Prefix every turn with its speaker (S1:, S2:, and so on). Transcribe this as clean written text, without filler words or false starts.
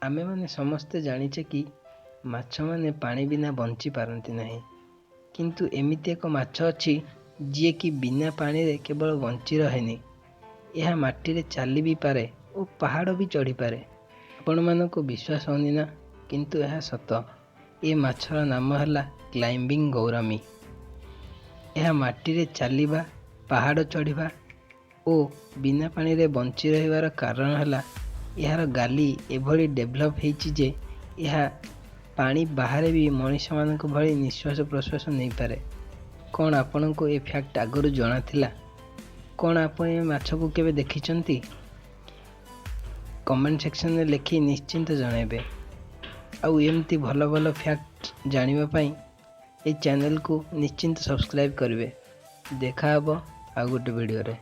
S1: ଆମେମାନେ ସମସ୍ତେ ଜାଣିଛେ କି ମାଛମାନେ ପାଣି ବିନା ବଞ୍ଚି ପାରନ୍ତି ନାହିଁ। କିନ୍ତୁ ଏମିତି ଏକ ମାଛ ଅଛି, ଯିଏକି ବିନା ପାଣିରେ କେବଳ ବଞ୍ଚି ରହେନି, ଏହା ମାଟିରେ ଚାଲି ବି ପାରେ ଓ ପାହାଡ଼ ବି ଚଢ଼ିପାରେ। ଆପଣମାନଙ୍କୁ ବିଶ୍ୱାସ ହେଉନି ନା? କିନ୍ତୁ ଏହା ସତ। ଏ ମାଛର ନାମ ହେଲା କ୍ଲାଇମ୍ବିଂ ଗୌରାମୀ। ଏହା ମାଟିରେ ଚାଲିବା, ପାହାଡ଼ ଚଢ଼ିବା ଓ ବିନା ପାଣିରେ ବଞ୍ଚି ରହିବାର କାରଣ ହେଲା, ଏହାର ଗାଲି ଏଭଳି ଡେଭଲପ୍ ହେଇଛି ଯେ ଏହା ପାଣି ବାହାରେ ବି ମଣିଷମାନଙ୍କ ଭଳି ନିଶ୍ୱାସ ପ୍ରଶ୍ୱାସ ନେଇପାରେ। କ'ଣ ଆପଣଙ୍କୁ ଏ ଫ୍ୟାକ୍ଟ ଆଗରୁ ଜଣାଥିଲା? କ'ଣ ଆପଣ ଏ ମାଛକୁ କେବେ ଦେଖିଛନ୍ତି? କମେଣ୍ଟ ସେକ୍ସନରେ ଲେଖି ନିଶ୍ଚିନ୍ତ ଜଣାଇବେ। ଆଉ ଏମିତି ଭଲ ଭଲ ଫ୍ୟାକ୍ଟ ଜାଣିବା ପାଇଁ ଏ ଚ୍ୟାନେଲକୁ ନିଶ୍ଚିନ୍ତ ସବସ୍କ୍ରାଇବ୍ କରିବେ। ଦେଖା ହେବ ଆଉ ଗୋଟେ ଭିଡ଼ିଓରେ।